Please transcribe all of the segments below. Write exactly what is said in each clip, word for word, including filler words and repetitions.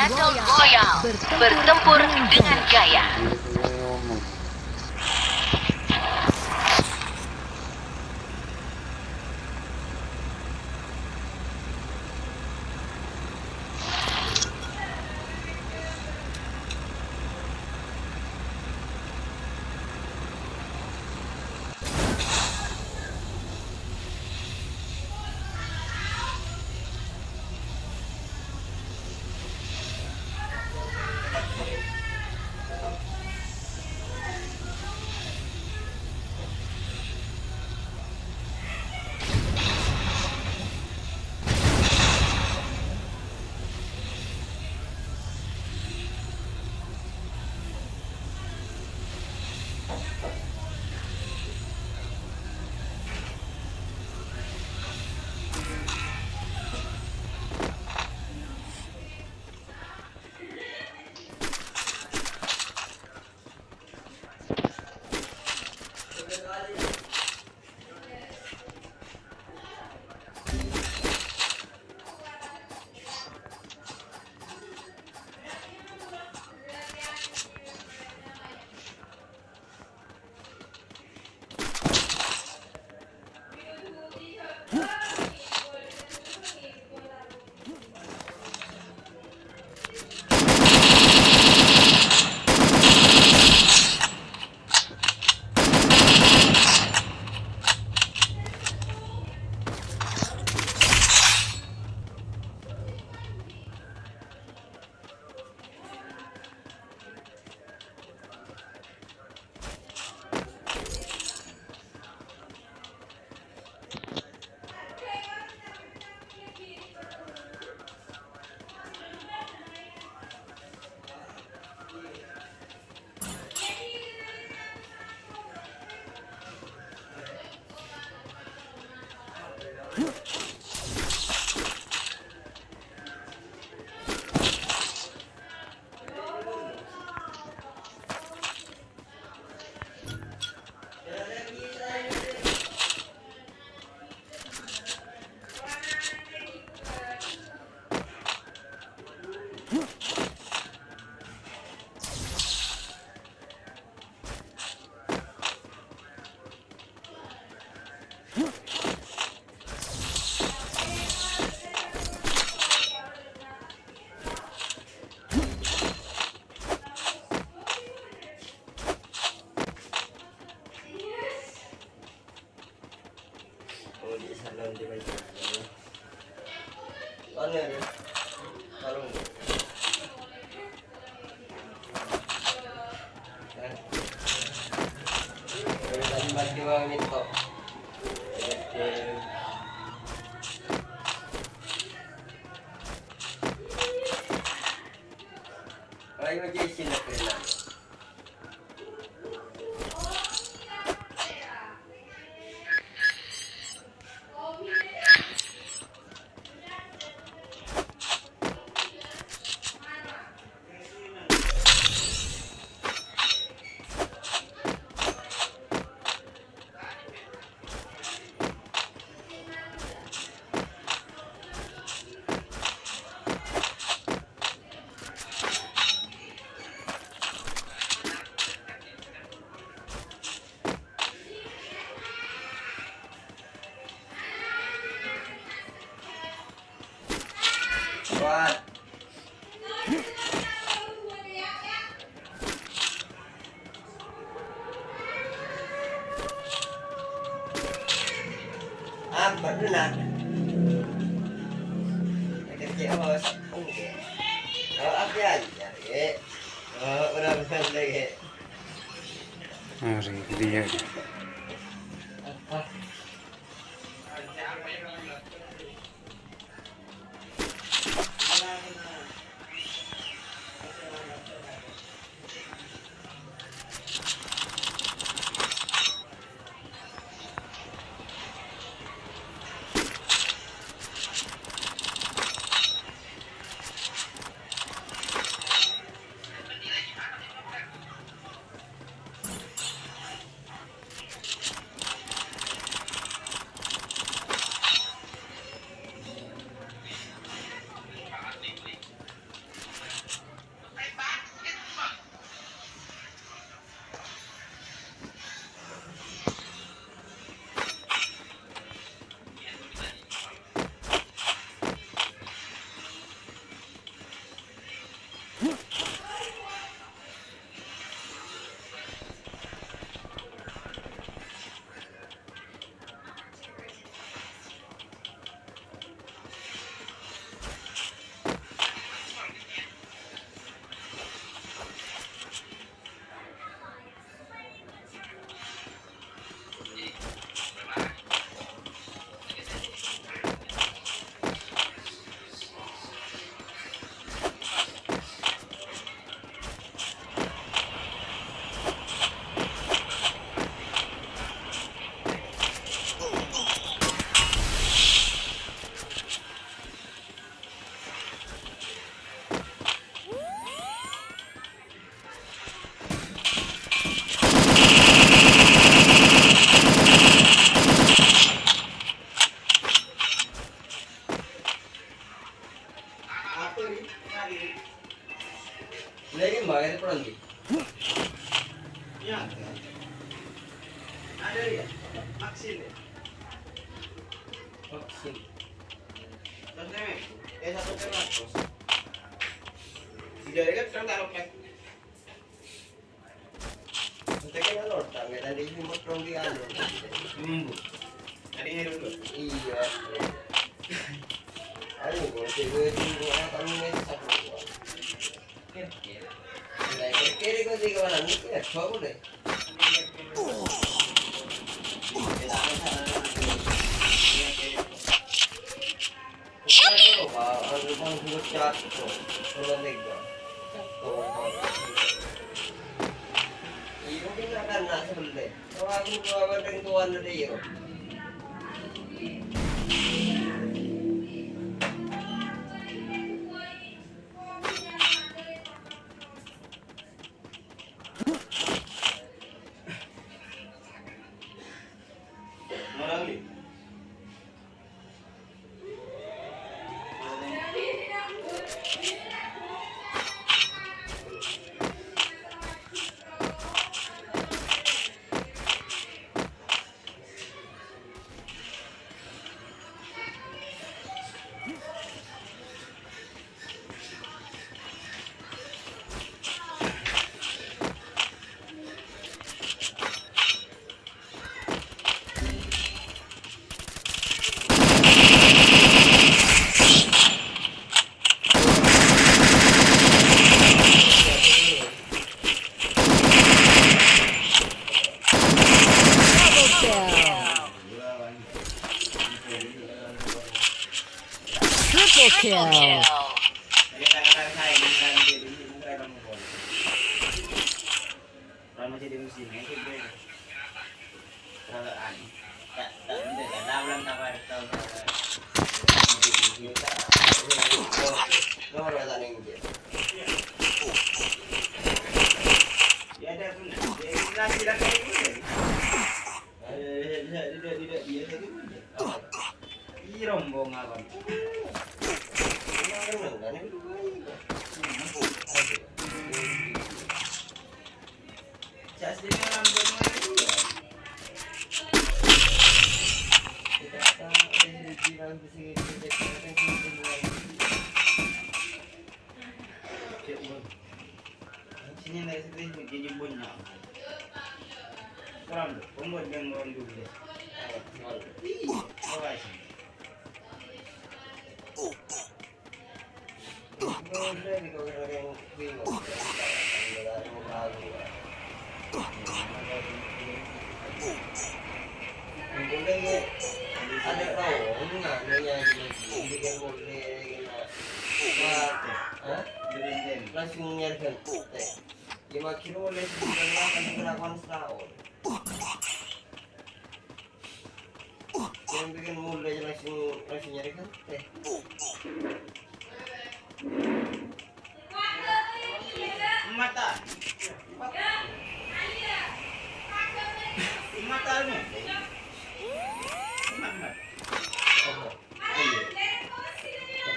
Battle Royale. Bertempur dengan gaya. Oh, di sana, di mana? Mana dia? Sarung. Eh. Dari tadi mati, Bang, itu. Oke. Ayo, Jason, nak kena. Kuat. Apa dulu, nak? Kerja bos. Enggak. Kalau apa aja, ya? Oh, udah bener lagi. Hari dia. Apa? Vaksin. Terus, eh, satu kali terus. Tidak, kan, kan, tak lepas. Entar kan, anu, tak, nggak ada yang mau dong di anu. Hmm. Tadi ini dulu. Iya. Ayo, kalau cewek itu, gua akan ngesak, gua. Kere-kere kok sih kawan ini ya, coba deh. Iya, mungkin akan nak sebelah. Oh, aku dua banding tuan tadi ya. Double kill. Triple kill. Ih, rombongan. Sini, naik sini, jadi bunyi. Kurang, pembuat yang orang dulu. Iya, kurang. Langsung nyerahkan. Ya, makin mulai sebulan lah, kan kelakuan setahun. Yang bikin mulai langsung, langsung nyari kan teh. Mata. Mata. Mata.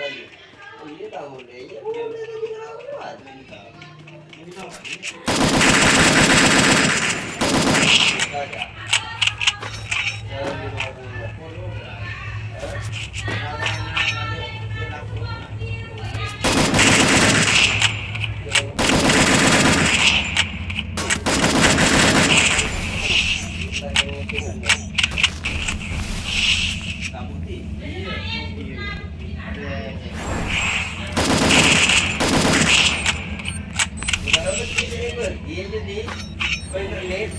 Iya. Iya, tahu deh. Iya, udah, udah, udah, udah. Quadra kill.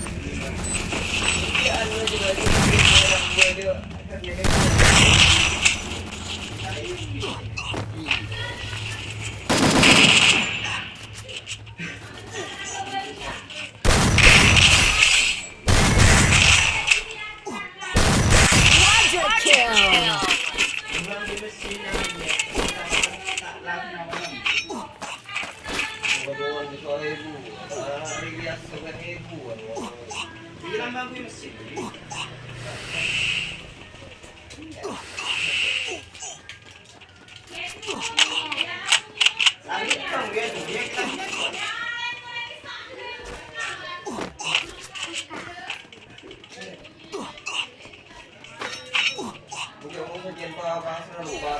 Dominating.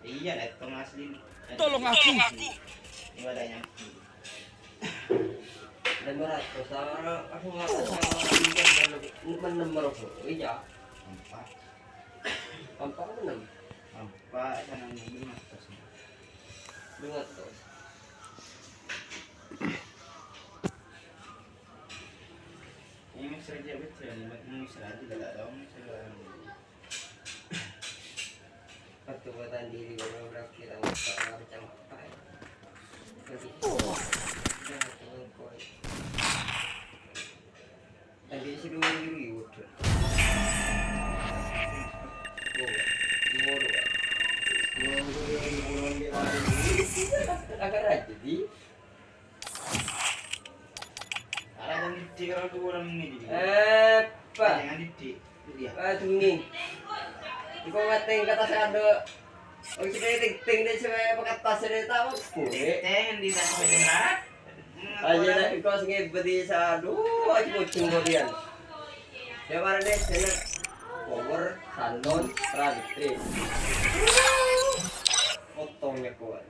Iya, laptop asli. Tolong aku. Ini wadahnya. Dan berat, terus sama, aku nggak tahu sama, menem, menem, iya. Empat. Empat, menem. Empat, sana, menem, atas. Dua ratus. Ini mixer aja, betul. Ini mixer aja, nggak tahu mixer. Pertobatan diri, beberapa kira, macam apa ya? Jadi, jangan teman koi. Tadi si dua ribu, udah. Dua, dua, dua. Dua ribu, dua ribu, dua ribu. Agak rajin, di. Ala jang didik karo dua orang ini, di. Apa? Jangan didik. Iya. Aduh, Ning. Iko ngateng kata sado. Oh, kita ting-ting deh, supaya pakai tas deh, tahu. Boleh. Teng di tas benar. Aja dah, iko sing ngebet di sado. Aja kucing kalian. Ya, mana deh, sana. Power, Santon, Run, Trip. Potongnya kuat.